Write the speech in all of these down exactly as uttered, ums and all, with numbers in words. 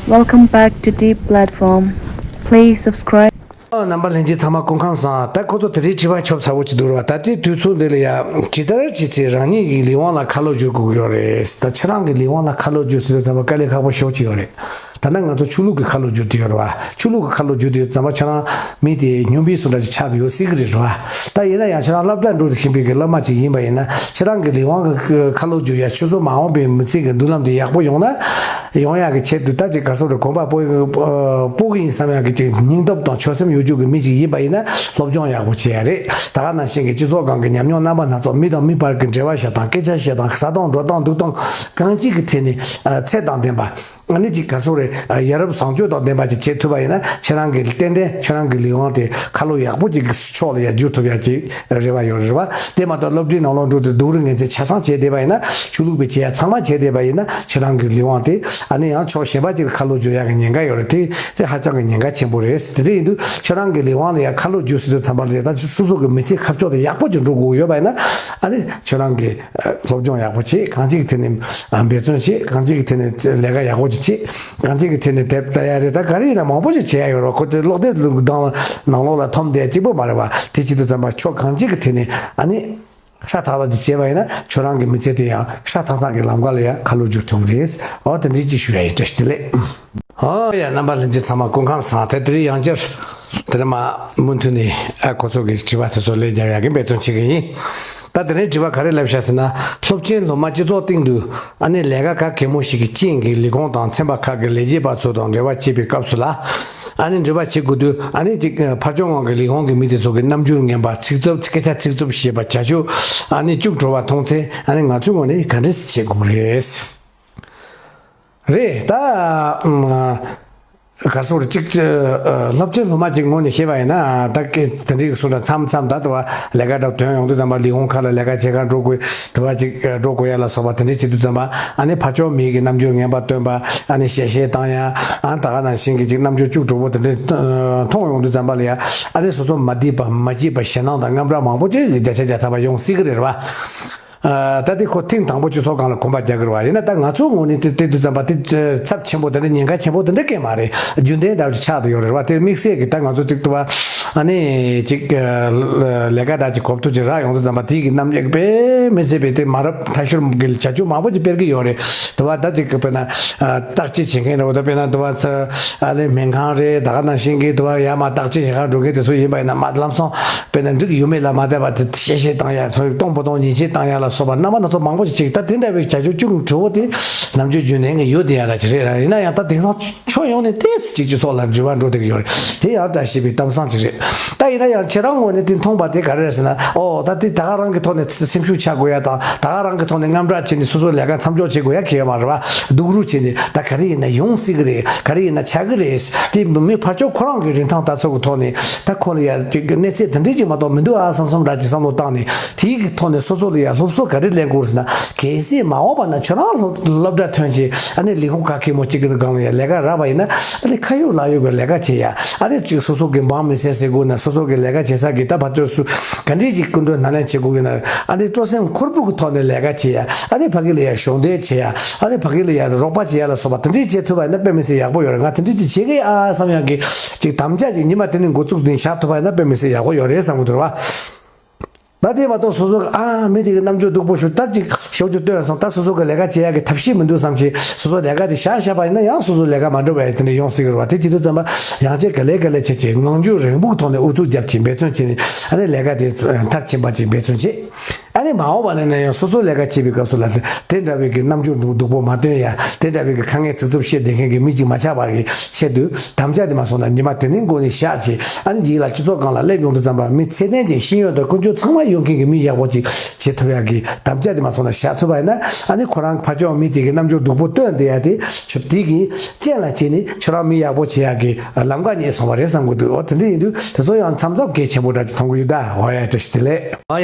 Welcome back to Deep Platform. Please subscribe. རྣམ་པ་ལྷན་རྒྱས་ཚང་མ་སྐུ་ཁམས་བཟང་། ད་ཁོ་ཚོ་དེ་རིང་དྲི་བ་ཆོབ་ཚ་བོ་ཅིག་འདུག་ར་བ། ད་ལྟའི་དུས་ཚོད་འདི་ལ་ཡ་ཇི་ལྟར་ཅི་ཚེ་རང་ཉིད་ཀྱི་ལས་དབང་ལ་ཁ་ལོ་བསྒྱུར་དགོས་ཀྱི་ཡོད་རེད། ད་ཁྱེད་རང་གི་ལས་དབང་ལ་ཁ་ལོ་བསྒྱུར་ཟེར་དུས་ཙམ་པ་དཀའ་ལས་ཁག་པོ་ཞེ་པོ་ཅིག་ཡོད་རེད། ད་ནང་ང་ཚོ་ཆོས་ལུགས་ཀྱི་ཁ་ལོ་བསྒྱུར་དུ་ཡོད་རེད་བ། ཆོས་ལུགས་ཀྱི་ཁ་ལོ་བསྒྱུར་དུ་ཡོད་ཙམ་པ་ཁྱེད་རང་མི་དེ་སྨྱོན་པའི་བཟོ་འདྲ་ཅིག་ཆགས་ཏེ་ཡོད་སྲིད་ཀྱི་རེད་བ། ད་ཡིན་ན་ཡང་ཁྱེད་རང་སློབ་གྲྭ་འགྲོ་དུ་ཕྱིན་པའི་གི་སློབ་མ་ཅིག་ཡིན་པ་ཡིན་ན་ཁྱེད་རང་གི་ལས་དབང་གི་ཁ་ལོ་བསྒྱུར་ཡ་ཆུ་ཚོད་མ་འོངས་པའི་མི་ཚེ་གི་མདུན་ལམ་དེ་ཡག་པོ་ཡོང་ན། ཡོང་ཡག་གི་ཆེད་དུ་ད་ཅིག་ག་རེ་ཟེར་དགོས་རེད། གོམ་པ་སྤོ་སྤོ་གི་ཡིན་བསམ་ཡག་གི་ཅིག་སྙིང་སྟོབས་དང་ཆོད་སེམས་ཡོད་རྒྱུ་གི་མི་ཅིག་ཡིན་པ་ཡིན་ན་སློབ་སྦྱོང་ཡག་པོ་བྱེད་ཡ་རེད། ད་ག་ནང་བཞིན་གྱི་སྤྱི་ཚོགས་སྒང་གི་ཉམས་མྱོང་རྣམ་པ་སྣ་ཚོགས། མི་དང་མི་བར་གྱི་འབྲེལ་བ་བྱེད་སྟངས། སྐད་ཆ་བཤད་སྟངས། ཟ་སྟངས་འགྲོ་སྟངས་འདུག་སྟངས་གང་ཅིའི་གི་ཐད་ནས་ཨ་ཚད་དང་ལྡན་པ། ཨ་ནི་ཅིག་ག་རེ་ཟེར་དགོས་རེད། ཡ་རབས་བཟང་སྤྱོད་དང་ལྡན་པ་ཅིག་བྱེད་ཐུབ་པ་ཡིན་ན་ཁྱེད་རང་གི་ཏན་ཏན་ཁྱེད་རང་གི་ལས་དབང་དེ་ཁ་ལོ་ཡག་པོ་ཅིག་གི་ཕྱོགས་ལ་ཡ་བསྒྱུར་ཐུབ་ཡ་ཅིག་རེ་བ་ཡོད་རེད་བ། དེ་མ་གཏོགས་སློབ་གྲྭའི་ནང་ལོགས་འགྲོ་དུས་སྡུག་རུས་ངན་ཚད་ཆ་ཚང་བྱས་བསྡད་པ་ཡིན་ན། ཆོས་ལུགས་པའི་བྱེད་ཡ་ཚང་མ་བྱས་བསྡད་པ་ཡིན་ན་ཁྱེད་རང་གི་ལས་དབང་དེ་ཨ་ནི་ཡང་ཕྱོགས་གཞན་པ་ཅིག་ལ་ཁ་ལོ་བསྒྱུར་ཡག་གི་ཉེན་ཁ་ཡོད་རེད། དེ་དེ་ཧ་ཅང་གི་ཉེན་ཁ་ཆེན་པོ་རེད། དེ་འདྲ་ཡིན་དུས་ཁྱེད་རང་གི་ལས་དབང་ལ་ཡང་ཁ་ལོ་བསྒྱུར་ཟེར་དུས་ཙམ་པ་ལ་ད་སོ་སོ་གི་མི་ཚེ་ཁ་ཕྱོགས་དེ་ཡག་པོ་ཅིག་འགྲོ་དགོས་ཡོད་པ་ཡིན་ན། ཨ་ནི་ཁྱེད་རང་གི་སློབ་སྦྱོང་ཡག་པོ་བྱེད། གང་ཅིའི་ཐད་ནས་འབད་བརྩོན་བྱེད། གང་ཅིའི་ཐད་ནས་ལས་ཀ་ཡག་པོ་ཅིག་བྱེད། གང་ཅིའི་ཐད་ནས་དེབ་ལྟ་ཡ་རེད། ད་ག་རེ་ཡིན་ན་མང་པོ་ཅིག་བྱེད་ཡ་ཡོད་རེད། ཁོ་དེ་ཀློག་དེབ་ནང་ལོགས་ལ་འཐོམ་བསྡད་གཅིག་པོ་མ་རེད་བ། དེ་བྱེད་དུས་ཙམ་པ་ཕྱོགས་གང་ཅིའི་ཐད་ནས་ཨ་ནི། ཧྲ་ཐག་ཐག་ཅིག་བྱས་པ་ཡིན་ན་ཁྱོད་རང་གི་མི་ཚེ་དེ་ཡང་ཧྲ་ཐག་ཐག་གི་ལམ་ཁ་ལ་ཡང་ཁ་ལོ་བསྒྱུར་ཐུབ་ཀྱི་རེད། འོ་དེ་འདྲའི་ཅིག་ཞུ་ཡ་ཡིན། བཀྲ་ཤིས་བདེ་ལེགས། ཨོ་ཡ། རྣམ་པ་ལྷན་རྒྱས་ཚང་མ་སྐུ་ཁམས་བཟང་། དེ་དེ་རིང་ཡང་བསྐྱར་དེ་རིང་མ་མུ་མཐུད་ནས་ཨ་ཁོ་ཚོ་གི་དྲི་བ་དེ་ཚོ་ལན་རྒྱག་ཡག་གི་འབད་བརྩོན་བྱེད་ཀྱི་ཡིན། ད་དེ་རིང་དྲི་བ་ག་རེ་སླེབས་ཤག་ཟེར་ན། སློབ་ཆེན་སློབ་མ་སྤྱི་ཚོགས་སྟེང་དུ་ཨ་ནི་ལས་ཀ་ག་གེ་མོ་ཞིག་གི་རྐྱེན་གྱིས་ལས་ཁུངས་དང་ཚན་པ་ཁག་གི་ལས་བྱེད་པ་ཚོ་དང་འབྲེལ་བ་བྱེད་པའི་སྐབས་སུ་ལ། ཨ་ནི་འབྲེལ་བ་བྱེད་དགོས་དུས་ཨ་ནི་ཅིག་ཕར་ཕྱོགས་ངང་གི་ལས་ཁུངས་ཀྱི་མི་དེ་ཚོ་གི་རྣམ་འགྱུར་ངན་པ། ཚིག་རྩུབ། སྐད་ཆ་ཚིག་རྩུབ་བཤད་པ། བྱ་སྤྱོད་ཨ་ནི་སྐྱུག་བྲོ་བ་མཐོང་ཚེ་ཨ་ནི་ང་ཚོའི་ངོས་ནས་ག་འདྲས་བྱེད་དགོས་རེད། རེད་ད། ཨ་ག་རེ་ཟེར་དགོས་རེད། ཅིག་ཨ་སློབ་ཆེན་སློབ་མ་ཅིག་ངོས་ནས་བཤད་པ་ཡིན་ན། ད་སྐད་དེ་འདྲའི་གི་སུ་འདྲ་མཚམས་མཚམས་ད་དུ་བ་ལས་ཀ་འདྲ་ཐོན་ཡོང་དུས་ཙམ་པ་ལས་ཁུངས་ཁག་ལ་ལས་ཀ་བྱེད་གར་འགྲོ་དགོས། དུ་བ་ཅིག་འགྲོ་དགོས་ཡ་ལ་སོགས་པ་དེ་འདྲའི་བྱེད་དུས་ཙམ་པ་ཨ་ནི་ཕར་ཕྱོགས་མི་གི་རྣམ་འགྱུར་ངན་པ་སྟོན་པ། ཨ་ནི་གཤེ་གཤེ་བཏང་ཡ། ཨ་ད་ག་ནང་བཞིན་གྱི་ཅིག་རྣམ་འགྱུར་སྐྱུག་བྲོ་པོ་དེ་འདྲ་མཐོང་ཡོང་དུས་ཙམ་པ་ལ་ཡ། ཨ་ནི་སོ་སོ་མ་བདེ་བ་མ་སྐྱིད་པ་ཞེད་སྣང་དང་དངངས་སྐྲག་མང་པོ་ཅིག་བརྒྱ་ཆ་བརྒྱ་ཐམ་པ་ཡོང་སྲིད་ཀྱི་རེད་བ། ཨ་ད་དེ་ཁོ་ཐེངས་དང་པོ་སྤྱི་ཚོགས་སྒང་ལ་གོམ་པ་རྒྱག་གི་རེད་བ། ཡིན་ན་ད་ང་ཚོའི་ངོས་ནས་དེ་དེ་དུས་ཙམ་པ་དེ་ཚབས་ཆེན་པོ་དེ་འདྲ་ཉེན་ཁ་ཆེན་པོ་དེ་འདྲ་སྐྱེས་མ་རེད། རྒྱུན་ལྡན་འདྲ་བོ་ཅིག་ཆགས་བསྡད་ཡོད་རེད་བ། དེ་དམིགས་བསལ་གྱི་ད་ང་ཚོ་ཅིག་ཏུ་བ་ཨ་ནི་ཅིག་ལས་ཀ་འདྲ་ཅིག་གོ་བསྡུར་ཅིག་རག་ཡོང་དུས་ཙམ་པ་དེ་གི་རྣམ་གཡེང་དཔེ་མི་སྲིད་པའི་དེ་མ་རབས་ཐ་ཤོར་གྱི་བྱ་སྤྱོད་མང་པོ་ཅིག་སྤེལ་གྱི་ཡོད་རེད། དུ་བ་ད་ཅིག་གི་དཔེར་ན་བརྟག་དཔྱད་བྱེད་མཁན་རེད་བ། ད་དཔེར་ན་དུ་བ་ཨ་ནི་སྨན་ཁང་རེད། ད་ག་ནང་བཞིན་གྱི་དུ་བ་ཡར་མར་བརྟག་དཔྱད་བྱེད་གར་འགྲོ་མཁན་དེ་ཚོ་ཡིན་པ་ཡིན་ན་མ་ལམ་སང་དཔེར་ན་འགྲིག་ཡོད་མེད་ལ་མ་ལྟོས་པ་དེ་གཤེ་གཤེ་བཏང་ཡ། སྟོང་པོ་སྟོང་ཉེས་ཆད་བཏང་ཡ་ལ་སོགས་པ་རྣམ་པ་སྣ་ཚོགས་མང་པོ་ཞིག་ཅིག་ད་དེ་འདྲ་བའི་བྱ་སྤྱོད་སྐྱུག་བྲོ་བོ་དེ་ནམ་རྒྱུན་རྒྱུན་ལྡན་གྱི་ཡོད་དེ་ཡ་ར་ཅི་རེད་ར། ཡིན་ན་ཡང་ད་དེང་སང་ཕྱོགས་ཡོངས་ནས་ཏོག་ཙམ་ཅིག་སྤྱི་ཚོགས་ལ་འགྱུར་བ་འགྲོ་བསྡད་ཀྱི་ཡོད་རེད། དེ་ཡང་བཀྲ་ཤིས་པའི་གཏམ་བཟང་ཅིག་རེད། ད་ཡིན་ན་ཡང་ཁྱེད་རང་ངོས་ནས་དེ་མཐོང་པ་དེ་ག་རེ་རེད་ཟེར་ན། ཨོ་ད་དེ་ད་ག་རང་གི་ཐོག་ནས་སེམས་ཤུགས་ཆག་དགོས་ཡ་དང་ད་ག་རང་གི་ཐོག་ནས་དངངས་སྐྲག་བྱས་ནས་སོ་སོ་ལས་ཀ་མཚམས་འཇོག་བྱེད་དགོས་ཡ་གལ་ཡོད་མ་རེད་བ། སྡུག་རུས་བྱས་ནས་ད་ག་རེ་ཡིན་ན་ཡོང་སྲིད་ཀྱི་རེད། ག་རེ་ཡིན་ན་ཆགས་ཀྱི་རེད། དེ་མི་ཕར་ཕྱོགས་ཁོ་རང་གི་རིན་ཐང་ལྟ་ཚུལ་གྱི་ཐོག་ནས་ད་ཁོ་ལ་ཡ་ཅིག་གནས་ཚད་དེ་འདྲའི་ཅིག་མ་གཏོགས་མི་འདུག་ཨ་བསམ་བསམ་འདྲ་ཅིག་བསམ་བློ་བཏང་ནས་དེའི་གི་ཐོག་ནས་སོ་སོ་ལ་ཡ་སློབ་གསོ་ག་རེ་ལེན་དགོས་ཟེར་ན། གལ་སྲིད་མ་འོངས་པ་ན་ཁྱོད་རང་སློབ་སློབ་གྲྭ་ཐོན་བྱས་ཨ་ནི་ལས་ཁུངས་ག་གེ་མོ་གཅིག་གི་སྒང་ལ་ཡ་ལས་ཀ་རག་པ་ཡིན་ན། ཨ་ནི་ཁ་ཡོད་ལག་ཡོད་ཀྱི་ལས་ཀ་བྱེད་ཡ། ཨ་ནི་གཅིག་སོ་སོ་གི་འབངས་མི་སེར་ཟེར་དགོས་ན་སོ་སོ་གི་ལས་ཀ་བྱེད་ས་གི་ད་ཕར་ཚུར་སུ་ག་འདྲས་ཅིག་སྐུ་མགྲོན་ནང་ལེན་བྱེད་དགོས་ཡོད་ན། ཨ་ནི་སྤྲོ་སེམས་ཁུར་པོ་གི་ཐོག་ནས་ལས་ཀ་བྱེད་ཡ། ཨ་ནི་ཕ་གི་ལ་ཡ་གཞོགས་འདེགས་བྱེད་ཡ། ཨ་ནི་ཕ་གི་ལ་ཡ་རོགས་པ་བྱེད་ཡ་ལ་སོགས་པ་དེ་འདྲས་བྱེད་ཐུབ་པ་ཡིན་ན་དཔེ་མི་སྲིད་ཡག་པོ་ཡོད་རེད། ང་དེ་འདྲས་ཅིག་བྱེད་གི་ཨ་བསམ་ཡག་གི་ཅིག་དམ་བཅའ་ཅིག་ཉི་མ་དེ་ནས་འགོ་བཙུགས་ནས་བཞག་ཐུབ་པ་ཡིན་ན་དཔེ་མི་སྲིད་ཡག་པོ་ཡོད་རེད་བསམ་གི་འདུག་རེད་བ། ད་དེ་མ་གཏོགས་སོ་སོ་གི་ཨ་མི་དེ་གི་རྣམ་འགྱུར་སྡུག་པོ་ཞིག་ད་ཅིག་ཞོག་ཅིག་ལྟོས་སོང་། ད་སོ་སོ་གི་ལས་ཀ་བྱེད་ཡག་གི་ཐབས་ཤེས་མི་འདུག་བསམ་ཞིག་སོ་སོ་ལས་ཀ་དེ་བཞག་བཞག་པ་ཡིན་ན་ཡང་སོ་སོ་ལས་ཀ་མ་འགྲུབ་པ་ཡ་དེ་འདྲ་ཡོང་སྲིད་ཀྱི་རེད་བ། དེ་བྱེད་དུས་ཙམ་པ་ཡང་ཅིག་ག་ལེ་ག་ལེ་བྱེད་ཅིག་ངང་རྒྱུད་རིང་པོ་གི་ཐོག་ནས་ཨུ་ཚུགས་རྒྱབ་ཅིག་འབད་བརྩོན་བྱས་ནས་ཨ་ནི་ལས་ཀ་དེ་མཐར་ཕྱིན་པ་ཅིག་འབད་བརྩོན་བྱེད། ཨ་ནི་མ་འོངས་པ་ནས་ན་ཡང་སོ་སོ་ལས་ཀ་བྱེད་པའི་སྐབས་སུ་ལ་དེ་འདྲ་བའི་གི་རྣམ་འགྱུར་སྡུག་པོ་མ་སྟོན་ཡ། དེ་འདྲ་བའི་གི་ཁ་ངན་ཚིག་རྩུབ་བཤད་བསྡད་མཁན་གི་མི་ཅིག་མ་ཆགས་པ་གི་ཆེད་དུ་དམ་བཅའ་དེ་མ་སོང་ན་ཉི་མ་དེ་ནས་འགོ་ནས་བཞག་ཅིག་ཨ་ནི་རྗེས་ལ་སྤྱི་ཚོགས་སྒང་ལ་སླེབས་ཡོང་དུས་ཙམ་པ་མི་ཚད་ལྡན་ཅིག་ཤེས་ཡོན་དང་ཀུན་སྤྱོད་ཚང་མ་ཡོད་མཁན་གི་མི་ཡག་པོ་ཅིག་བྱེད་ཐུབ་ཡག་གི་དམ་བཅའ་དེ་མ་སོང་ན་བཞག་ཐུབ་པ་ཡིན་ན། ཨ་ནི་ཁོ་རང་ཕར་ཕྱོགས་མི་དེ་གི་རྣམ་འགྱུར་སྡུག་པོ་སྟོན་བསྡད་ཡ་དེ་ཆུ་དེ་གི་རྐྱེན་ལ་བྱས་ནས་ཁྱོད་རང་མི་ཡག་པོ་བྱེད་ཡག་གི་ལམ་ཁ་རྙེད་སོང་བ་རེད་བསམ་གི་འདུག་འོ་དེ་འདྲ་ཡིན་དུས་དེ་ཚོ་ཡང་མཚམས་མཚམས་གལ་ཆེན་པོ་འདྲ་ཅིག་མཐོང་གི་ཡོད་ད། འོ་ཡ་བཀྲ་ཤིས་བདེ་ལེགས། འོ་ཡ།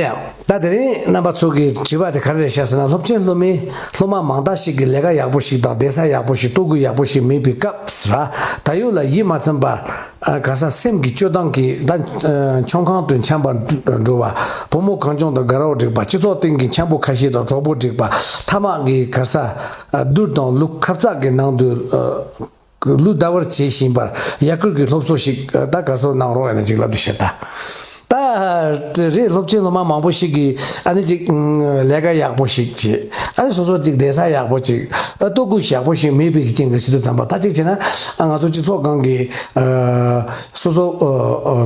ད་དེ་རིང་རྣམ་པ་ཚོ་གི་དྲི་བ་དེ་ག་རེ་རེད་ཤག་ཟེར་ན། སློབ་ཆེན་སློབ་མའི་སློབ་མ་མང་དག་ཞིག་གིས་ལས་ཀ་ཡག་པོ་ཞིག་དང་བསྡད་ས་ཡག་པོ་ཞིག་ལྟོ་གོས་ཡག་པོ་ཞིག་མེད་པའི་སྐབས་སུ་ར། ད་ཡོད་ལ་ཡིད་མ་ཚིམ་པར་ཨ་ག་ས་སེམས་ཀྱི་སྤྱོད་སྟངས་ཀྱིས་ད་ཨ་ཆང་ཁང་དུ་འཁྱམ་པར་འགྲོ་བ། བུ་མོ་གངས་ལྗོངས་དང་དགའ་རབ་སྒྲིག་པ། སྤྱི་ཚོགས་སྟེང་གི་འཁྱམ་པོ་ཁ་ཤས་དང་གྲོགས་པོ་སྒྲིག་པ། ཐ་མག་གི་ག་ས་ཨ་རྡུལ་དང་ལུག་ཁབ་ཚག་གི་ནང་དུ་ཨ། ལུས་བདེ་བར་བྱེད་བཞིན་པར་ཡར་སྐུལ་གྱི་སློབ་གསོ་ཞིག་ད་ག་ཚོད་གནང་རོགས་ཡིན་ན་ཅིག་ལབ་དུས་བཤད་ད། ད་རེད། སློབ་ཆེན་སློབ་མ་མང་པོ་ཞིག་གིས་ཨ་ནི་ཅིག་ལས་ཀ་ཡག་པོ་ཞིག་བྱེད། ཨ་ནི་སོ་སོ་ཅིག་བསྡད་ས་ཡག་པོ་ཅིག་ལྟོ་གོས་ཡག་པོ་ཞིག་མེད་པའི་རྐྱེན་གྱིས་བྱེད་དུས་ཙམ་པ། ད་ཅིག་བྱས་ན་ང་ཚོ་སྤྱི་ཚོགས་སྒང་གི་སོ་སོ་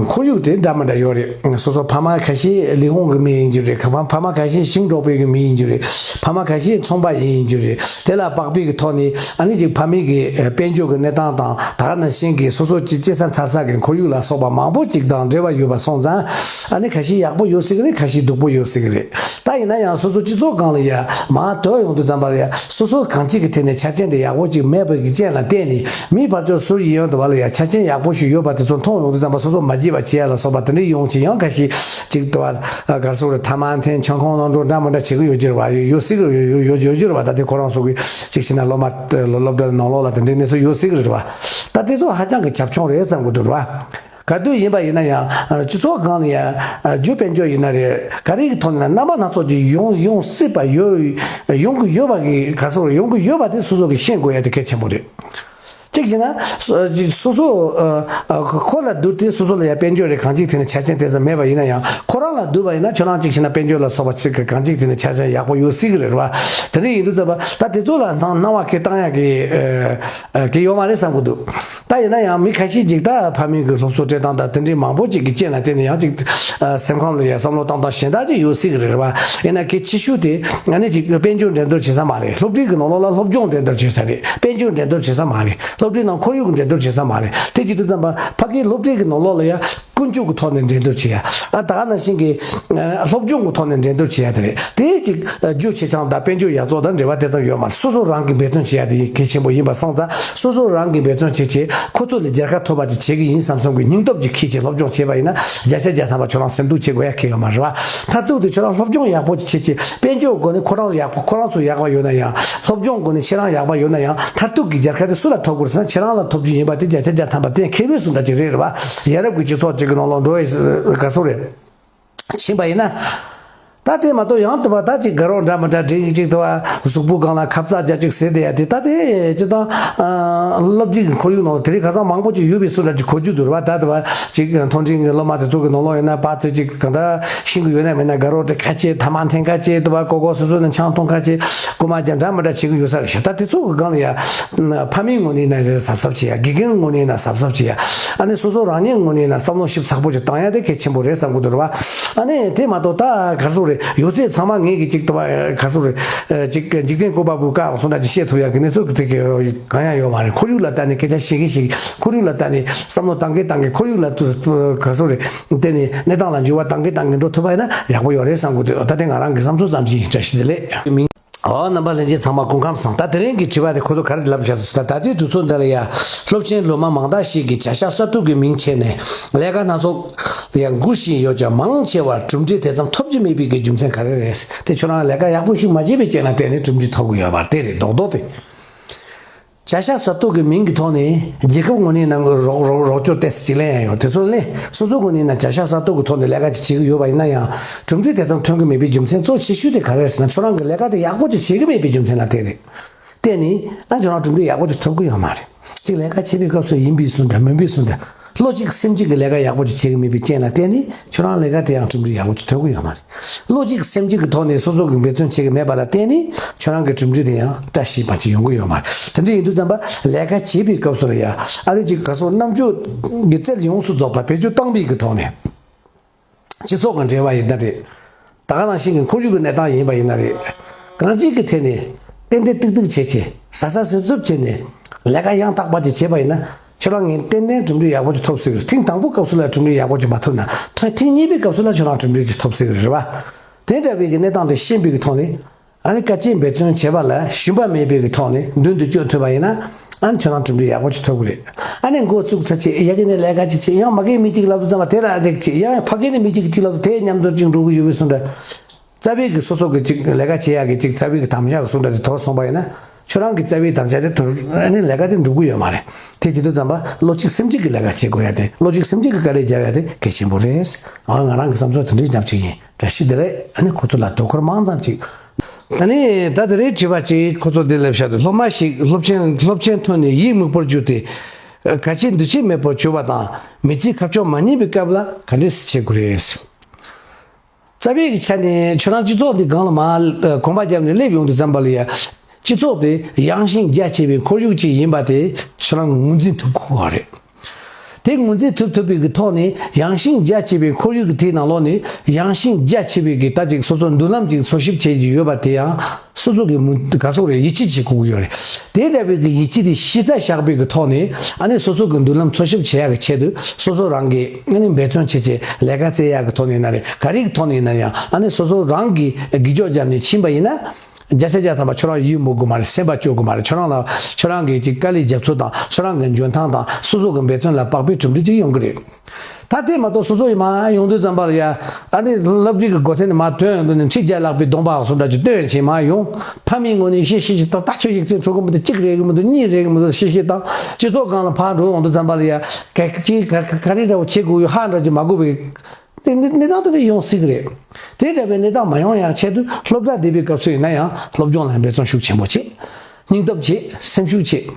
ཁོར་ཡུག་དེ་འདྲ་མི་འདྲ་ཡོད་རེད། སོ་སོ་ཕ་མ་ཁ་ཤས་ལས་ཁུངས་ཀྱི་མི་ཡིན་རྒྱུ་རེད། ཁ་ཕ་ཕ་མ་ཁ་ཤས་ཞིང་འབྲོག་པའི་གི་མི་ཡིན་རྒྱུ་རེད། ཕ་མ་ཁ་ཤས་ཚོང་པ་ཡིན་རྒྱུ་རེད། དེ་ལ་དཔག་པའི་གི་ཐོག་ནས་ཨ་ནི་ཅིག་ཕ་མའི་གི་དཔལ་འབྱོར་གི་གནས་སྟངས་དང་། ད་ག་ནང་བཞིན་གི་སོ་སོ་ཅིག་སྐྱེས་ས་འཚར་ས་གི་ཁོར་ཡུག་ལ་སོགས་པ་མང་པོ་ཅིག་དང་འབྲེལ་བ་ཡོད་པ་སོང་ཙང་། ཨ་ནི་ཁ་ཤས་ཡག་པོ་ཡོད་སྲིད་གི་རེད། ཁ་ཤས་སྡུག་པོ་ཡོད་སྲིད་གི་རེད། ད་ཡིན་ན་ཡང་སོ་སོ་སྤྱི་ཚོགས་སྒང་ལ་ཡ་མར་དོད་ཡོང་དུས་ཙམ་པ་ལ་ཡ་སོ་སོ་གང་ཅིག་གི་ཐད་ནས་ཆ་རྐྱེན་དེ་ཡག་པོ་ཅིག་མེད་པའི་གི་རྐྱེན་ལ་བརྟེན་ནས། མིའི་བར་ཆད་སུ་ཡིན་ཡོང་དུས་བ་ལ་ཡ་ཆ་རྐྱེན་ཡག་པོ་ཞིག་ཡོད་པ་དེ་ཚོ་མཐོང་ཡོང་དུས་ཙམ་པ་སོ་སོ་མ་བརྗེད་པ་བྱེད་ཡ་ལ་སོགས་པ་དེ་འདྲ་ཡོང་བྱས། ཡང་ཁ་ཤས་ཅིག་ཏུ་བ་ག་སོགས་རེད། ཐ་མག་འཐེན། ཆང་ཁོང་ནང་འགྲོ་འདྲ་མི་འདྲ་བྱེད་གི་ཡོད་རྒྱུ་རེད་བ། ཡོད་སྲིད་གི་ཡོད་ཡོད་ཡོད་རྒྱུ་རེད་བ། ད་དེ་ཁོ་རང་ཚོ་གི་ཅིག་བྱས་ན་སློབ་མ་སློབ་གྲྭ་ནང་ལོགས་ལ་དེ་འདྲའི་གནས་ཚུལ་ཡོད་སྲིད་གི་རེད་བ། ད་དེ་ཚོ་ཧ་ཅང་གི་རྒྱབ་ལྗོངས་རེད་བསམ་གི་འདུག་རེད་བ། ག་དུས་ཡིན་པ་ཡིན་ན་ཡང་སྤྱི་ཚོགས་སྒང་ལ་ཡང་རྒྱུ་དཔལ་འབྱོར་ཡིན་ན་རེད། ག་རེ་གི་ཐོག་ནས་རྣམ་པ་སྣ་ཚོགས་ཀྱི་ཡོང་ཡོང་སྲིད་པ་ཡོད། ཡོང་གི་ཡོད་པ་གི་ག་སོགས་ཡོང་གི་ཡོད་པ་དེ་སོ་སོ་གི་ཤེས་དགོས་ཡ་དེ་གལ་ཆེན་པོ་རེད། གཅིག་བྱས་ན་སོ་སོ་ཁོ་ལ་བསྡུར་ཏེ་སོ་སོ་ལ་ཡ་དཔལ་འབྱོར་རེད། གང་ཅིའི་ཐད་ནས་ཆ་རྐྱེན་དེ་ཙམ་མེད་པ་ཡིན་ན་ཡང་། ཁོ་རང་ལ་བསྡུར་བ་ཡིན་ན་ཁྱོད་རང་གཅིག་བྱས་ན་དཔལ་འབྱོར་ལ་སོགས་པ་ཅིག་གི་གང་ཅིའི་ཐད་ནས་ཆ་རྐྱེན་ཡག་པོ་ཡོད་སྲིད་གི་རེད་བ། དེ་འདྲ་ཡིན་དུས་ཙམ་པ་ད་དེ་ཚོ་ལ་སྣང་སྣང་བ་ཁས་བཏང་ཡ་གི་གི་ཡོད་མ་རེད་བསམ་གི་འདུག་ད་ཡིན་ན་ཡང་མི་ཁ་ཤས་ཅིག་ད་ཕ་མའི་གི་སློབ་གསོ་སྤྲད་སྟངས་དང་དེ་འདྲའི་མང་པོ་ཅིག་གི་རྐྱེན་ལ་བརྟེན་ནས་ཡང་ཅིག་སེམས་ཁམས་ལ་ཡ་བསམ་བློ་བཏང་སྟངས་གཞན་དག་ཅིག་ཡོད་སྲིད་གི་རེད་བ། ཡིན་ན་གལ་ཆེ་ཤོས་དེ་ང་ནི་ཅིག་དཔལ་འབྱོར་འགྲན་བསྡུར་བྱེད་ས་མ་རེད། སློབ་གྲྭའི་གི་ནང་ལོགས་ལ་སློབ་སྦྱོང་འགྲན་བསྡུར་བྱེད་ས་རེད། དཔལ་འབྱོར་འགྲན་བསྡུར་བྱེད་ས་མ་རེད། སློབ་གྲྭའི་ནང་ཁོར་ཡུག་གི་འགྲན་བསྡུར་བྱེད་ས་མ་རེད། དེ་བྱེད་དུས་ཙམ་པ་ཕ་གིའི་སློབ་གྲྭའི་གི་ནང་ལོགས་ལ་ཡ་ཀུན་སྤྱོད་ཀྱི་ཐོག་ནས་འགྲན་བསྡུར་བྱེད་ཡ། ཨ་ད་ག་ནང་བཞིན་གྱི་སློབ་སྦྱོང་གི་ཐོག་ནས་འགྲན་བསྡུར་བྱེད་ཡ་དེ་རེད། དེ་ཅིག་རྒྱུ་ཆེ་ཆུང་དང་དཔལ་འབྱོར་ཡག་བཙོག་དང་འབྲེལ་བ་དེ་ཙམ་ཡོད་མ་རེད། སོ་སོ་རང་གིས་འབད་བརྩོན་བྱེད་ཡ་དེ་གལ་ཆེན་པོ་ཡིན་པ་སོང་ཙང་། སོ་སོ་རང་གིས་འབད་བརྩོན་བྱེད་བྱེད་ཁོ་ཚོ་ལས་རྒྱལ་ཁ་ཐོབ་པ་ཅིག་བྱེད་ཀྱི་ཡིན་བསམ་བསམ་གྱི་སྙིང་སྟོབས་ཅིག་འཁྱེར་བྱེད་སློབ་སྦྱོང་བྱེད་པ་ཡིན་ན། བརྒྱ་ཆ་བརྒྱ་ཐམ་པ་ཁྱོད་རང་སེམས་སྡུག་བྱེད་དགོས་ཡ་གལ་ཡོད་མ་རེད་བ། མཐར་ཐུག་དུ་ཁྱོད་རང་སློབ་སྦྱོང་ཡག་པོ་ཅིག་བྱེད་བྱེད་དཔལ་འབྱོར་སྒོ་ནས་ཁོ་རང་ཡག་པོ་ཁོ་རང་ཚོ་ཡག་པ་ཡོད་ན་ཡང་། སློབ་སྦྱོང་སྒོ་ནས་ཁྱེད་རང་ཡག་པ་ཡོད་ན་ཡང་། མཐར་ཐུག་གི་རྒྱལ་ཁ་དེ་སུ་ལ་ཐོབ་དགོས་ཟེར་ན་ཁྱེད་རང་ལ་ཐོབ་རྒྱུ་ཡིན་པ་དེ་བརྒྱ་ཆ་བརྒྱ་ཐམ་པ་གཏན་འཁེལ་བའི་བཟོ་འདྲ་ཅིག་རེད་རེད་བ། ཡ་རབས་ཀྱི་སྤྱི་ཚོགས་ཅིག་གི་ནང་ལོགས་འགྲོ་ཡི་ག་སོ་རེད། ཕྱིན་པ་ཡིན་ན། ད་དེ་མ་གཏོགས་ཡང་དུ་བ་ད་ཅིག་དགའ་རོགས་འདྲ་མི་འདྲ་སྒྲིག་ཅིག་དུ་བ་གཟུགས་པོ་སྒང་ལ་ཁབ་ཙག་རྒྱ་ཅིག་ཟེར་དེ་ཡ་དེ། ད་དེ་ཅི་དང་སློབ་སྦྱོང་གི་ཁོར་ཡུག་ནང་ལ་དེ་རིང་ཁ་སང་མང་པོ་ཅིག་ཡོད་པའི་སུ་འདྲ་ཅིག་གོ་རྒྱུ་འདུག་ར་བ། ད་དུ་བ་ཅིག་མཐོ་འབྲིང་གི་སློབ་མ་དེ་ཚོ་གི་ནང་ལོགས་ཡིན་ན་པ་ཚོས་ཅིག་གང་ལྟར་ཤེས་གི་ཡོད་ན་མེད་ན། དགའ་རོགས་དེ་ཁ་ཆེ་ཐ་མག་འཐེན་ཁ་ཆེ་དུ་བ། ཀོ་ཀོ་སོ་སོ་ནས་ཆང་འཐུང་ཁ་ཆེ། རྐུ་མ་རྒྱག་འདྲ་མི་འདྲ་བྱེད་གི་ཡོད་ས་རེད་ཤག་ད་དེ་ཚོ་གི་སྒང་ལ་ཡ། ཕ་མའི་ངོས་ནས་ཡིན་ན་གཟབ་གཟབ་བྱེད་ཡ། དགེ་རྒན་ངོས་ནས་ཡིན་ན་གཟབ་གཟབ་བྱེད་ཡ། ཨ་ནི་སོ་སོ་རང་ཉིད་ངོས་ནས་ཡིན་ན་བསམ་བློ་ཞིབ་ཚགས་པོ་ཅིག་བཏང་ཡ་དེ་གལ་ཆེན་པོ་རེད་བསམ་གི་འདུག་ར་བ། ཨ་ནི་དེ་མ་གཏོགས་ད་ག་རེ་ཟེར་དགོས་རེད། ཡོད་ཚད་ཚང་མ་ངེད་ཀྱི་ཅིག་ཏུ་བ་ག་རེ་ཟེར་དགོས་རེད། ཅིག་འཇིག་རྟེན་བཀོད་པ་པོའི་བཀའ་སོགས་འདྲ་ཅིག་བཤད་ཐུབ་ཡ་གི་གནས་ཚུལ་གི་དེ་གི་གང་ཡང་ཡོད་མ་རེད། ཁོར་ཡུག་ལ་ལྟ་ནས་སྐད་ཆ་བཤད་གིན་བཤད་གིན། ཁོར་ཡུག་ལ་ལྟ་ནས་བསམ་བློ་བཏང་གིན་བཏང་གིན། ཁོར་ཡུག་ལ་ཏུ་ག་རེ་ཟེར་དགོས་རེད། བལྟས་ནས་གནས་སྟངས་ལ་འགྱུར་བ་བཏང་གིན་བཏང་གིན་འགྲོ་ཐུབ་པ་ཡིན་ན་ཡག་པོ་ཡོད་རེད་བསམ་གི་འདུག་ད་དེ་ང་རང་གི་བསམ་ཚུལ་ཙམ་ཞིག་ཡིན། བཀྲ་ཤིས་བདེ་ལེགས། ཨོ། རྣམ་པ་ལྷན་རྒྱས་ཚང་མ་སྐུ་ཁམས་བཟང་། ད་དེ་རིང་གི་དྲི་བ་དེ་ཁོ་ཚོ་ག་རེ་ལབ་བཞག་སོང་ཟེར་ན། ད་ལྟའི་དུས་ཚོད་འདི་ལ་ཡ་སློབ་ཆེན་སློབ་མ་མང་དག་ཞིག་གིས་བྱ་གཞག་གསར་གཏོད་ཀྱི་མིང་བྱས་ནས་ལས་ཀ་སྣ་ཚོགས་ལ་ཡ་འགུལ་བཞིན་ཡོད་ཀྱང་། མང་ཆེ་བར་གྲུབ་འབྲས་དེ་ཙམ་ཐོབ་ཀྱི་མེད་པའི་གི་རྒྱུ་མཚན་ག་རེ་རེད། དེ་ཁྱོད་རང་ལས་ཀ་ཡག་པོ་ཞིག་མ་བྱས་པའི་རྐྱེན་ལ་བརྟེན་ནས་གྲུབ་འབྲས་ཐོབ་ཀྱི་ཡོད་པ་དེ་རེད། རྡོག་རྡོག་དེ། བྱ་གཞག་གསར་གཏོད་ཀྱི་མིང་གི་ཐོག་ནས་རྒྱལ་ཁབ་ངོས་ནས་ནང་གི་རོགས་རོགས་རོགས་སྐྱོར་ཏོག་ཙམ་ཅིག་ལེན་ཡ་ཡོད། དེ་ཚོ་ལེན། སོ་སོ་ངོས་ནས་ན་བྱ་གཞག་གསར་གཏོད་ཀྱི་ཐོག་ནས་ལས་ཀ་ཅིག་བྱེད་ཀྱི་ཡོད་པ་ཡིན་ན་ཡང་། གྲུབ་འབྲས་དེ་ཙམ་ཐོན་གྱི་མེད་པའི་རྒྱུ་མཚན་གཙོ་ཆེ་ཤོས་དེ་ག་རེ་རེད་ཟེར་ན། ཁྱོད་རང་གི་ལས་ཀ་དེ་ཡག་པོ་ཅིག་བྱེད་ཀྱི་མེད་པའི་རྒྱུ་མཚན་ལ་བརྟེན་རེད། བརྟེན་ནས་ཨ་ཁྱོད་རང་གྲུབ་འབྲས་ཡག་པོ་ཅིག་ཐོབ་ཀྱི་ཡོད་མ་རེད། ཅིག་ལས་ཀ་བྱེད་པའི་སྐབས་སུ་ཡིན་པའི་བཟོ་འདྲ་མིན་པའི་བཟོ་འདྲ། བློ་གཅིག་སེམས་གཅིག་གིས་ལས་ཀ་ཡག་པོ་ཅིག་བྱེད་ཀྱི་མེད་པའི་རྐྱེན་ལ་བརྟེན་ནས་ཁྱོད་རང་ལས་ཀ་དེ་ཡང་གྲུབ་འབྲས་ཡག་པོ་ཅིག་ཐོབ་ཀྱི་ཡོད་མ་རེད། བློ་གཅིག་སེམས་གཅིག་གི་ཐོག་ནས་སོ་སོ་གིས་འབད་བརྩོན་བྱེད་ཀྱི་མེད་པ་ལ་བརྟེན་ནས་ཁྱོད་རང་གི་གྲུབ་འབྲས་དེ་ཡང་བཀྲ་ཤིས་པ་ཅིག་ཡོང་གི་ཡོད་མ་རེད། དེ་འདྲ་ཡིན་དུས་ཙམ་པ་ལས་ཀ་བྱེད་པའི་སྐབས་སུ་ལ་ཡ་ཨ་ནི་ཅིག་ག་སོགས་རྣམ་དཔྱོད་ཀྱི་རྩལ་ཡོངས་སུ་རྫོགས་པ་བེད་སྤྱོད་བཏང་པའི་གི་ཐོག་ནས། སྤྱི་ཚོགས་ཀྱི་འབྲེལ་བ་ཡིན་ན་རེད། ད་ག་ནང་བཞིན་གྱི་ཁོར་ཡུག་གི་གནས་སྟངས་ཡིན་པ་ཡིན་ན་རེད། གང་ཅིའི་གི་ཐད་ནས་ཏན་ཏན་ཏིག་ཏིག་བྱས་བྱས། གཟབ་གཟབ་གཟབ་གཟབ་བྱས་ནས་ལས་ཀ་ཡང་དག་པ་ཅིག་བྱས་པ་ཡིན་ན། ཁྱོད་རང་ངས་ཏན་ཏན་གྲུབ་འབྲས་ཡག་པོ་ཅིག་ཐོབ་སྲིད་གི་རེད། ཐེངས་དང་པོ་སྐབས་སུ་ལ་གྲུབ་འབྲས་ཡག་པོ་ཅིག་མ་ཐོབ་ན། ཐེངས་ཐེངས་གཉིས་པའི་སྐབས་སུ་ལ་ཁྱོད་རང་གྲུབ་འབྲས་ཅིག་ཐོབ་སྲིད་གི་རེད་བ། དེ་འདྲ་བའི་གི་གནས་སྟངས་དེ་ཤེས་པའི་གི་ཐོག་ནས། ཨ་ནི་དཀའ་སྤྱད་འབད་བརྩོན་བྱས་པ་ལ་ཞུམ་པ་མེད་པའི་གི་ཐོག་ནས་མདུན་དུ་སྐྱོད་ཐུབ་པ་ཡིན་ན། ཨ་ནི་ཁྱོད་རང་གྲུབ་འབྲས་ཡག་པོ་ཅིག་ཐོབ་གི་རེད། ཨ་ནི་འགོ་བཙུགས་ཚར་བྱས། ཡ་གི་ནས་ལས་ཀ་ཅིག་བྱས། ཡང་མ་གི་མི་གཅིག་ལབ་དུས་ཙམ་པ་དེ་ལ་རེག་བྱས། ཡང་ཕ་གི་ནས་མི་གཅིག་གཅིག་ལབ་དུས་དེ་མཉམ་དུ་ཅིག་འགྲོ་གི་ཡོད་པའི་བཟོ་འདྲ། རྩ་བའི་གི་སོ་སོ་གི་ཅིག་ལས་ཀ་བྱེད་ཡག་གི་ཅིག་རྩ་བའི་གི་དམ་བཅའ་གི་བཟོ་འདྲ་དེ་དོར་སོང་པ་ཡིན་ན། ཁྱོད་རང་གི་རྩ་བའི་དམ་བཅའ་དེ་དོར། ཨ་ནི་ལས་ཀ་དེ་འགྲུབ་གི་ཡོད་མ་རེད། དེ་བྱེད་དུས་ཙམ་པ་བློ་གཅིག་སེམས་གཅིག་གི་ལས་ཀ་བྱེད་དགོས་ཡ་དེ། བློ་གཅིག་སེམས་གཅིག་གི་དཀའ་ལས་རྒྱབ་ཡ་དེ་གལ་ཆེན་པོ་རེད། ཨ་ང་རང་གི་བསམ་ཚུལ་དེ་འདྲའི་ཉག་གཅིག་ཡིན། བཀྲ་ཤིས་བདེ་ལེགས། ཨ་ནི་ཁོ་ཚོ་ལ་དོ་ཁུར་མང་ཙམ་ཅིག་ད་ནི་ད་དེ་རིང་དྲི་བ་གཅིག་ཁོ་ཚོ་འདི་ལ་བཤད་དུས། སློབ་མ་ཞིག་སློབ་ཆེན་སློབ་ཆེན་ཐོན་ནས་ཡིད་མུག་པར་གྱུར་ཏེ། གལ་ཆེའི་འདུ་ཤེས་མེད་པར་གྱུར་པ་དང་། མི་ཚེའི་ཁ་ཕྱོགས་མ་རྙེད་པའི་སྐབས་ལ་ག་འདྲས་སེ་བྱེད་དགོས་རེད། རྩ་བའི་ཆ་ནས་ཁྱོད་རང་སྤྱི་ཚོགས་འདི་སྒང་ལ་མར་གོམ་པ་བརྒྱབ་ནས་སླེབས་ཡོང་དུས་ཙམ་པ་ལ་ཡ། སྤྱི་ཚོགས་དེ་ཡངས་ཤིང་རྒྱ་ཆེ་བའི་ཁོར་ཡུག་ཅིག་ཡིན་པ་དེ་ཁྱོད་རང་གིས་ངོས་འཛིན་ཐུབ་དགོས་པ་རེད། དེ་ངོས་འཛིན་ཐུབ་ཐུབ་པའི་གི་ཐོག་ནས། ཡངས་ཤིང་རྒྱ་ཆེ་བའི་ཁོར་ཡུག་གི་དེའི་ནང་ལོགས་ནས་ཡངས་ཤིང་རྒྱ་ཆེ་བའི་གི་ད་ཅིག་སོ་སོ་མདུན་ལམ་ཅིག་འཚོལ་ཞིབ་བྱེད་ཀྱི་ཡོད་པ་དེ་ཡང་སོ་སོ་གི་མུ་ག་སོགས་རེད། ཡིད་ཆེས་བྱེད་དགོས་ཀྱི་ཡོད་རེད། དེ་འདྲ་བའི་གི་ཡིད་ཆེས་དེ་གཞི་རྩ་བཞག་པའི་གི་ཐོག་ནས། ཨ་ནི་སོ་སོ་གི་མདུན་ལམ་འཚོལ་ཞིབ་བྱེད་ཡག་གི་ཆེད་དུ་སོ་སོ་རང་གིས་ཨ་ནི་འབད་བརྩོན་བྱེད་བྱེད། ལས་ཀ་བཙལ་ཡག་གི་ཐོག་ནས་ཡིན་ན་རེད། ག་རེ་གི་ཐོག་ནས་ཡིན་ན་ཡང་། ཨ་ནི་སོ་སོ་རང་གིས་དགེ་སྐྱོར་བརྒྱབ་ནས་ཕྱིན་པ་ཡིན་ན། བརྒྱ་ཆ་བརྒྱ་ཐམ་པ་ཁྱོད་རང་ཡིད་མུག་དགོས་མ་རེད། སེམས་པ་སྐྱོ་དགོས་མ་རེད། ཁྱོད་རང་ལ་ཁྱོད་རང་གིས་ཅིག་དཀའ་ལས་རྒྱབ་ཚུལ་དང་། ཁྱོད་རང་གི་འཇོན་ཐང་དང་། སོ་སོ་གི་འབད་བརྩོན་ལ་དཔག་པའི་གྲུབ་འབྲས་ཅིག་ཡོང་གི་རེད། ད་དེ་མ་གཏོགས་སོ་སོ་ཡིས་མར་ཡོང་དུས་ཙམ་པ་ལ་ཡ། ཨ་ནི་སློབ་གྲྭའི་གི་སྒོ་ཐེམ་ནས་མར་ཐོན་ཡོང་དུས་ནས་ཁྲི་བརྒྱ་ལྷག་པའི་གདོང་པ་སོགས་འདྲ་ཅིག་སྟོན་བྱས་མར་ཡོང་། ཕ་མའི་ངོས་ནས་བཤད་བཤད་ཅིག་བཏང་། ད་ཁྱོད་ཡིག་ཚད་འཕྲོད་ཀྱི་མི་འདུག་གཅིག་རེད་ཀྱི་མི་འདུག་གཉིས་རེད་ཀྱི་མི་འདུག་བཤད་བཤད་བཏང་། སྤྱི་ཚོགས་སྒང་ལ་ཕར་འགྲོ་ཡོང་དུས་ཙམ་པ་ལ་ཡ། ག་ག་ག་ག་རེ་འདྲ་བོ་བྱེད་དགོས་ཡོད་ཧ་འདྲ་ཅིག་མ་གོ་བའི། དེ་གནས་གནས་སྟངས་དེ་འདྲ་ཡོང་སྲིད་ཀྱི་རེད། དེ་འདྲ་བའི་གནས་སྟངས་མ་ཡོང་ཡག་ཆེད་དུ་སློབ་གྲྭ་བསྡད་པའི་སྐབས་སུ་ཡིན་ན་ཡང་སློབ་སྦྱོང་ལ་འབད་བརྩོན་ཤུགས་ཆེན་པོ་བྱེད། སྙིང་སྟོབས་བྱེད། སེམས་ཤུགས་བྱེད།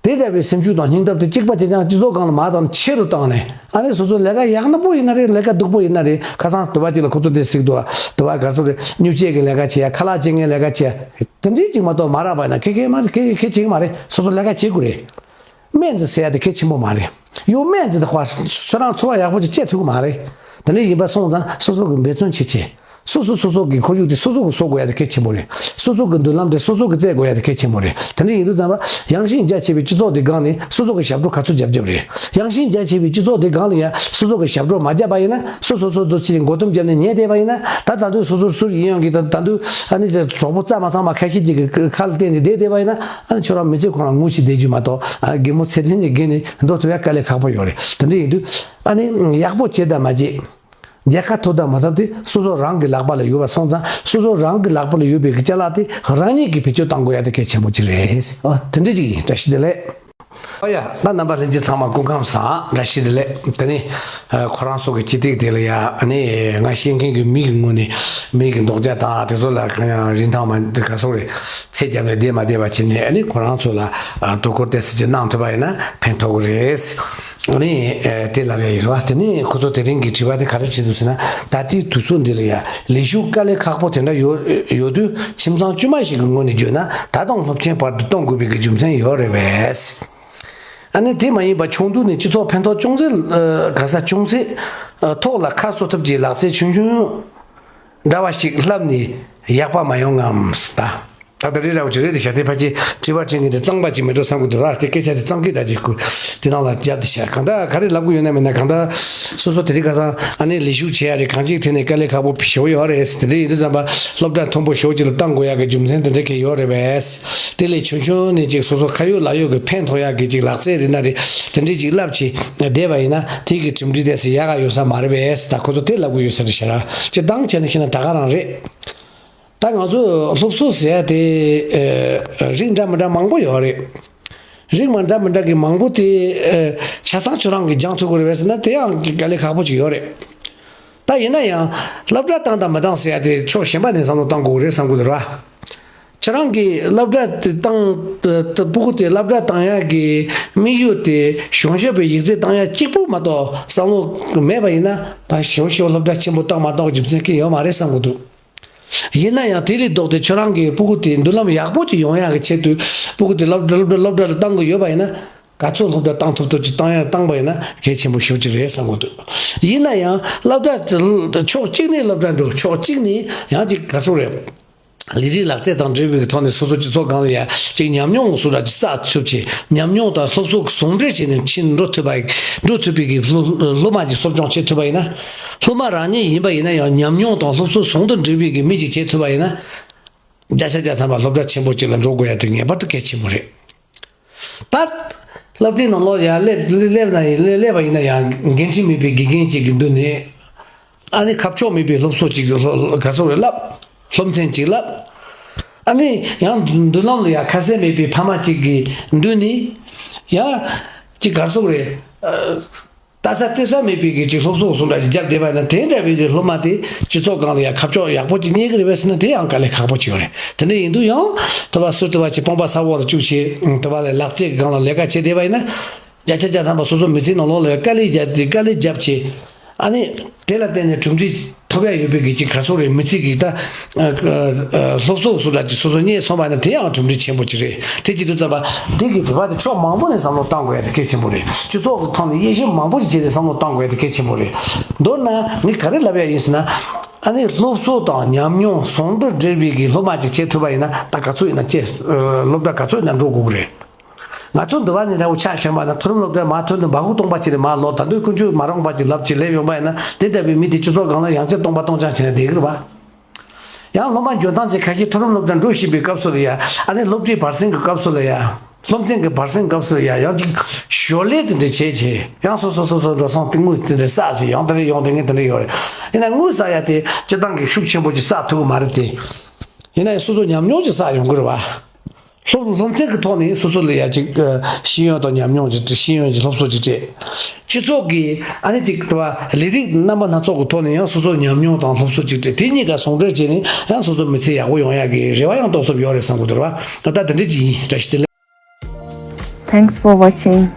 དེ་འདྲ་བའི་སེམས་ཤུགས་དང་སྙིང་སྟོབས་དེ་གཅིག་པ་དེ་ཀྱང་སྤྱི་ཚོགས་སྒང་ལ་མར་བཏང་ནས་ཆེ་རུ་བཏང་ནས། ཨ་ནི་སོ་སོ་ལས་ཀ་ཡག་ན་པོ་ཡིན་ན་རེད། ལས་ཀ་སྡུག་པོ་ཡིན་ན་རེད། ཁ་སང་དུ་བ་དེ་ལ་ཁོ་ཚོ་དེ་གཟིགས་འདུག་དུ་བ་ག་ཚོད་རེད། སྨྱུག་ཆས་ཀྱི་ལས་ཀ་བྱེད་ཡ། ཁ་ལག་བྱེད་མཁན་ལས་ཀ་བྱེད་ཡ། དེ་འདྲའི་ཅིག་མ་གཏོགས་མ་རག་པ་ཡིན་ན་ཁེ་ཁེ་མ་རེད། ཁེ་ཁེ་བྱེད་ཀྱི་མ་རེད། སོ་སོ་ལས་ཀ་བྱེད་དགོས་རེད། སྨན་རྩིས་ཟེར་ཡ་དེ་གལ་ཆེན་པོ་མ་རེད། ཡང་སྨན་རྩིས་དེ་ཁོ་ཁྱོད་རང་འཚོ་བ་ཡག་པོ་ཅིག་སྐྱེལ་ཐུབ་ཀྱི་མ་རེད། དེ་འདྲ་ཡིན་པ་སོང་ཙང་སོ་སོ་གི་འབད་བརྩོན་བྱེད་བྱེད། སོ་སོ་སོ་སོ་གི་ཁོར་ཡུག་དེ་སོ་སོ་གི་བཟོ་དགོས་ཡ་དེ་གལ་ཆེན་པོ་རེད། སོ་སོ་གི་མདུན་ལམ་དེ་སོ་སོ་གི་བཙལ་དགོས་ཡ་དེ་གལ་ཆེན་པོ་རེད། དེ་འདྲ་ཡིན་དུས་ཙམ་པ་ཡངས་ཤིང་རྒྱ་ཆེ་བའི་སྤྱི་ཚོགས་དེ་སྒང་ནས་སོ་སོ་གི་ཞབས་བྲོ་ག་ཚོད་རྒྱབ་རྒྱབ་རེད། ཡངས་ཤིང་རྒྱ་ཆེ་བའི་སྤྱི་ཚོགས་དེ་སྒང་ལ་ཡ་སོ་སོ་གི་ཞབས་བྲོ་མ་བརྒྱབ་པ་ཡིན་ན། སོ་སོ་སོ་སོ་ཅིག་མགོ་འཐོམ་བརྒྱབ་ནས་ཉལ་བསྡད་པ་ཡིན་ན། ད་ད་དུང་སོ་སོར་སུ་ཡིན་ཡང་གི་ད་ད་དུང་ཨ་ནི་གྲོགས་པོ་རྩ་མ་ཚང་བ་ཁ་ཤས་ཅིག་གི་ཁ་ལ་བརྟེན་ནས་བསྡད་བསྡད་པ་ཡིན་ན། ཨ་ནི་ཁྱོད་རང་མི་ཚེ་ཁོ་རང་ངུ་ཞིག་བསྡད་རྒྱུ་མ་གཏོགས། ཨ། གད་མོ་ཚད་ལྡན་གྱི་སྒང་ནས་འགྲོ་ཐུབ་ཡ་དཀའ་ལས་ཁག་པོ་ཡོད་རེད། དེ་འདྲ་ཡིན་དུས་ཨ་ནི་ཡག་པོ་བྱེད་དང་མ་བྱེད། རྒྱལ་ཁ་ཐོབ་དང་མ་ཐོབ་དེ་སོ་སོ་རང་གི་ལག་པ་ལ་ཡོད་པ་སོང་ཙང་། སོ་སོ་རང་གི་ལག་པ་ལ་ཡོད་པའི་གི་ཅ་ལག་དེ་རང་ཉིད་ཀྱིས་བེད་སྤྱོད་གཏང་དགོས་ཡ་དེ་གལ་ཆེན་པོ་ཅིག་རེད། ཨ། དེ་འདྲ་ཅིག་ཡིན། བཀྲ་ཤིས་བདེ་ལེགས། ཨོ་ཡ། ད་རྣམ་པ་ལྷན་རྒྱས་ཚང་མ་སྐུ་ཁམས་བཟང་། བཀྲ་ཤིས་བདེ་ལེགས། དེ་ནས་ཨ། ཁོ་རང་ཚོ་གི་སྤྱི་སྟེགས་དེ་ལ་ཡ། ཨ་ནི་ང་ཤེས་མཁན་གྱི་མི་གི་ངོས་ནས་མི་གི་མདོག་རྒྱ་དང་དེ་ཚོ་ལ་གང་ཡང་རིན་ཐང་མ་ག་སོགས་རེད། ཚད་བརྒྱབ་ནས་བསྡད་མ་བསྡད་པ་བྱས་ནས། ཨ་ནི་ཁོ་རང་ཚོ་ལ་ཨ། དོ་ཁུར་ཏོག་ཙམ་ཅིག་གནང་ཐུབ་པ་ཡིན་ན་ཕན་ཐོགས་ཀྱི་རེད། ཨ་ནི་ཨ། དེ་ལབ་ཡ་ཡིན་རེད་བ། དེ་ནས་ཁོ་ཚོ་དེ་རིང་གི་དྲི་བ་དེ་ག་རེ་བྱེད་འདུག་ཟེར་ན། ད་ལྟའི་དུས་ཚོད་འདི་ལ་ཡ་ལས་ཞུགས་དཀའ་ལས་ཁག་པོ་དེ་འདྲ་ཡོད་ཡོད་དུས། ཁྱིམ་ཚང་དཀྱུས་མ་ཞིག་གི་ངོས་ནས་བརྗོད་ན། ད་དུང་སློབ་ཆེན་བར་དུ་གཏོང་དགོས་པའི་གི་རྒྱུ་མཚན་ཡོད་རེད་པས། ཨ་ནི་དེ་མ་ཡིན་པ་ཆུང་དུས་ནས་སྤྱི་ཚོགས་ཕན་ཐོགས་ཅུང་ཟད། ཨ། ག་ས་ཅུང་ཟད། ཨ། ཐོག་ལ་ཁ་གསོ་ཐབས་ཀྱི་ལག་རྩལ་ཆུང་ཆུང་འདྲ་བ་ཞིག་བསླབས་ནས་ཡག་པ་མ་ཡོང་ངམ་ད། ད་ལྟ་རི་ར་བ་ཅིག་རེད་དེ་བྱ། དེ་ཕལ་ཆེར་དྲི་བ་དྲི་མཁན་དེ་གཙང་པ་ཅིག་མེད་འགྲོ་བསམ་གི་འདུག་ར། དེ་སྐད་ཆ་དེ་གཙང་སྐད་འདྲ་ཅིག་གུ་དེ་ནང་ལ་བརྒྱབ་དེ་བྱ། གང་ལྟར་ག་རེ་ལབ་གི་ཡོད་ན་མེད་ན། གང་ལྟར་སོ་སོ་དེ་རིང་ཁ་སང་ཨ་ནི་ལས་ཞུགས་བྱེད་ཡ་རེད། གང་ཅིའི་ཐད་ནས་དཀའ་ལས་ཁག་པོ་ཞེ་པོ་ཡོད་རེད། དེ་འདྲ་ཡིན་དུས་ཙམ་པ་སློབ་གྲྭ་མཐོན་པོ་ཞེ་པོ་ཅིག་ལ་བཏང་དགོས་ཡ་གི་རྒྱུ་མཚན་དེ་འདྲ་གང་ཡོད་རེད་པས། དེ་ལས་ཆུང་ཆུང་ནས་ཅིག་སོ་སོ་ཁ་ཡོད་ལག་ཡོད་ཀྱི་ཕན་ཐོགས་ཡ་གི་ཅིག་ལག་རྩལ་རེད་ན་རེད། དེ་འདྲ་ཅིག་བསླབས་བྱས་བསྡད་པ་ཡིན་ན། དེ་གི་གྲུབ་འབྲས་དེ་ཚོ་ཡག་ག་ཡོད་ས་མ་རེད་པས། ད་ཁོ་ཚོ་དེ་ལབ་གི་ཡོད་ས་རེད་ཤག་ར། སྤྱིར་བཏང་བྱས་ན་ཤེས་ན་ད་ག་རང་རེད། ད་ང་ཚོ་སློབ་གསོ་ཟེར་ཡ་དེ་ཨ་རིགས་འདྲ་མི་འདྲ་མང་པོ་ཡོད་རེད། རིགས་མ་འདྲ་མི་འདྲ་གི་མང་པོ་དེ་ཨ་ཆ་ཚང་ཁྱོད་རང་གིས་སྦྱང་ཐུབ་ཀྱི་རེད་པས་ཟེར་ན། དེ་ཡང་དཀའ་ལས་ཁག་པོ་ཅིག་ཡོད་རེད། ད་ཡིན་ན་ཡང་སློབ་གྲྭ་བཏང་དང་མ་བཏང་ཟེར་ཡ་དེ་ཕྱོགས་གཞན་པ་ནས་བསམ་བློ་བཏང་དགོས་རེད་བསམ་གི་འདུག་ར། ཁྱེད་རང་གིས་སློབ་གྲྭ་དེ་བཏང་། ད་ད་སྤུ་གུ་དེ་སློབ་གྲྭ་བཏང་ཡག་གི་དམིགས་ཡུལ་དེ་གཞུང་ཞབས་པའི་ཡིག་ཚད་བཏང་ཡག་གཅིག་པུ་མ་གཏོགས་བསམ་བློ་མེད་པ་ཡིན་ན། ད་གཞུང་ཞབས་པ་སློབ་གྲྭ་ཆེན་པོ་བཏང་མ་གཏོགས་རྒྱུ་མཚན་གང་ཡང་ཡོད་མ་རེད་བསམ་གི་འདུག་ཡིན་ན་ཡང་དེ་ལས་ལྡོག་སྟེ་ཁྱོད་རང་གི་སྤུ་གུ་དེ་མདུན་ལམ་ཡག་པོ་ཅིག་ཡོང་ཡག་གི་ཆེད་དུ་སྤུ་གུ་དེ་སློབ་སློབ་སློབ་གྲྭ་ལ་བཏང་གི་ཡོད་པ་ཡིན་ན། ག་ཚོད་སློབ་གྲྭ་བཏང་ཐུབ་ཐུབ་ཅིག་བཏང་ཡག་བཏང་པ་ཡིན་ན་གལ་ཆེན་པོ་ཞེ་པོ་ཅིག་རེད་བསམ་གི་འདུག་ཡིན་ན་ཡང་སློབ་གྲྭ་ཕྱོགས་གཅིག་ནས་སློབ་གྲྭ་འགྲོ། ཕྱོགས་གཅིག་ནས་ཡང་ཅིག་ག་ཚོད་རེད། ལས་རིགས་ལག་རྩལ་དང་འབྲེལ་བའི་ཐོག་ནས་སོ་སོ་སྤྱི་ཚོགས་སྒང་ལ་ཡ་ཅིག་ཉམས་མྱོང་སུ་ར་ཅིག་བསགས་ཐུབ་ཆེད། ཉམས་མྱོང་དང་སློབ་གསོ་ཟུང་འབྲེལ་བྱས་ནས་ཕྱིན་འགྲོ་ཐུབ་པ་ཡིན། འགྲོ་ཐུབ་པའི་གི་སློབ་སློབ་མ་ཅིག་གསོ་སྐྱོང་བྱེད་ཐུབ་པ་ཡིན་ན། སློབ་མ་རང་ཉིད་ཡིན་པ་ཡིན་ན་ཡང་ཉམས་མྱོང་དང་སློབ་གསོ་ཟུང་དུ་འབྲེལ་བའི་གི་མི་ཅིག་བྱེད་ཐུབ་པ་ཡིན་ན། བརྒྱ་ཆ་བརྒྱ་ཐམ་པ་སློབ་གྲྭ་ཆེན་པོ་ཅིག་ལ་འགྲོ་དགོས་ཡ་དེ་ངེས་པར་དུ་གལ་ཆེན་པོ་རེད། ད་སློབ་གྲྭའི་ནང་ལོགས་ཡར་སླེབས་སླེབས་ན་ཡང་། སླེབས་པ་ཡིན་ན་ཡང་འགན་འཁྲི་མེད་པའི་དགེ་རྒན་ཅིག་གི་མདུན་ནས། ཨ་ནི་ཁ་ཕྱོགས་མེད་པའི་སློབ་གསོ་ཅིག་གི་སློབ་ག་ཚོད་རེ་བསླབ། སློབ་ཚན་ཅིག་བསླབ། ཨ་ནི་ཡང་མདུན་ལམ་ལ་ཡང་ཁ་གསལ་མེད་པའི་ཕ་མ་ཅིག་གི་མདུན་ནས་ཡང་ཅིག་ག་ཚོད་རེ། ཨ། ད། ལྟ་ས་སྟེར་ས་མེད་པའི་གི་ཅིག་སློབ་གསོ་སོགས་འདྲ་ཅིག་བརྒྱབ་བསྡད་པ་ཡིན་ན། དེ་འདྲ་བའི་གི་སློབ་མ་དེ་སྤྱི་ཚོགས་སྒང་ལ་ཡང་ཁ་ཕྱོགས་ཡག་པོ་ཅིག་རྙེད་གི་རེད་པས་ཟེར་ན། དེ་ཡང་དཀའ་ལས་ཁག་པོ་ཅིག་ཡོད་རེད། དེ་འདྲ་ཡིན་དུས་ཡང་དེ་བ་སུ་དེ་བ་ཅིག་དཔུང་པ་ས་འོག་ལ་བཅུག་བྱས། དེ་བ་ལ་ལག་རྩལ་གི་སྒང་ལ་ལས་ཀ་བྱས་བསྡད་པ་ཡིན་ན། བརྒྱ་ཆ་བརྒྱ་ཐམ་པ་སོ་སོ་མི་ཚེའི་ནང་ལོགས་ལ་ཡང་དཀའ་ལས་བརྒྱབ་དེ་དཀའ་ལས་བརྒྱབ་བྱས། ཨ་ནི་དེ་ལ་བརྟེན་ནས་གྲུབ་འབྲས་ཐོབ་ཡ་ཡོད་པའི་གི་ཅིག་ག་རེ་ཟེར་རེད། མི་ཚེ་གི་ད་ཨ་ཨ་སློབ་གསོ་སོགས་འདྲ་ཅིག་སོ་སོ་རྙེད་སོང་བ་ཡིན་ན། དེ་ཡང་གྲུབ་འབྲས་ཆེན་པོ་ཅིག་རེད། དེ་བྱེད་དུས་ཙམ་པ་དེ་གི་དེ་བ་དེ་ཕྱོགས་མང་པོ་ནས་བསམ་བློ་གཏང་དགོས་ཡ་དེ་གལ་ཆེན་པོ་རེད། སྤྱི་ཚོགས་ཀྱི་ཐོག་ནས་དབྱེ་ཞིབ་མང་པོ་ཞིག་བྱས་ནས་བསམ་བློ་གཏང་དགོས་ཡ་དེ་གལ་ཆེན་པོ་རེད། མདོར་ན་ངས་ག་རེ་ལབ་ཡ་ཡིན་ཟེར་ན། ཨ་ནི་སློབ་གསོ་དང་ཉམས་མྱོང་ཟུང་འབྲེལ་འབྲེལ་བའི་གི་སློབ་མ་ཅིག་བྱེད་ཐུབ་པ་ཡིན་ན། ད་ག་ཚོད་ཡིན་ན་བྱེད། སློབ་གྲྭ་ག་ཚོད་ཡིན་ན་འགྲོ་དགོས་ཀྱི་རེད། ང་ཚོ་འདི་བ་ནས་འདྲ་བོ་ཆ་བཞག་པ་ན། མཐོ་རིམ་སློབ་གྲྭ་མར་ཐོན་ནས་འབའ་ཁུག་སྟོང་པ་ཅིག་ལ་མར་ལོག་ད་དུང་ཀུན་སྤྱོད་མ་རུང་པ་ཅིག་ལབ་ཅིག་སླེབས་ཡོང་པ་ཡིན་ན། དེ་འདྲ་བའི་མི་དེ་སྤྱི་ཚོགས་སྒང་ལ་ཡང་བསྐྱར་སྟོང་པ་སྟོང་རྐྱང་བྱས་ནས་བསྡད་ཀྱི་རེད་པ། ཡང་སློབ་མ་འཇོན་ཐང་ཅན་ཁ་ཤས་མཐོ་རིམ་སློབ་གྲྭ་འགྲོ་བཞིན་པའི་སྐབས་སུ་ལ་ཡ། ཨ་ནི་སློབ་གྲྭའི་བར་གསེང་གི་སྐབས་སུ་ལ་ཡ། སློབ་ཚན་གྱི་བར་གསེང་སྐབས་སུ་ལ་ཡ། ཡང་ཅིག་ཞོར་ལས་དེ་འདྲ་བྱས་བྱས། ཡང་སོ་སོ་སོ་སོ་འགྲོ་སོང་དེ་དངུལ་དེ་འདྲ་བསགས་བྱས། ཡང་དེ་འདྲ་ཡོང་། དེ་ངས་དེ་འདྲ་ཡོད་རེད། ཡིན་ན་དངུལ་བསགས་ཡ་དེ་སྤྱིར་བཏང་གི་ཤུགས་ཆེན་པོ་ཅིག་བསགས་ཐུབ་ཀྱི་མ་རེད་དེ། ཡིན་ན་ཡང་སོ་སོ་ཉམས་མྱོང་ཅིག་བསགས་ཡོང་གི་རེད་པ། སློབ་སློབ་ཚན་གྱི་ཐོག་ནས་སོ་སོ་ལ་ཡ་ཅིག་ཤེས་ཡོན་དང་ཉམས་མྱོང་ཅིག་སྤྲད། ཤེས་ཡོན་གྱི་སློབ་གསོ་ཅིག་སྤྲད། སྤྱི་ཚོགས་ཀྱི་ཨ་ནི་ཅིག་དེ་བ་ལས་རིགས་རྣམ་པ་སྣ་ཚོགས་ཀྱི་ཐོག་ནས་ཡང་སོ་སོ་ཉམས་མྱོང་དང་སློབ་གསོ་ཅིག་སྤྲད། དེ་གཉིས་ཀ་ཟུང་འབྲེལ་བྱས་ནས་ཡང་སོ་སོ་མི་ཚེ་ཡག་པོ་ཡོང་ཡག་གི་རེ་བ་ཡང་ཏོག་ཙམ་ཡོད་རེད་བསམ་གྱི་འདུག་ར་བ། ད་ལྟ་དེ་འདྲ་ཅིག་ཡིན། བཀྲ་ཤིས་བདེ་ལེགས། Thanks for watching.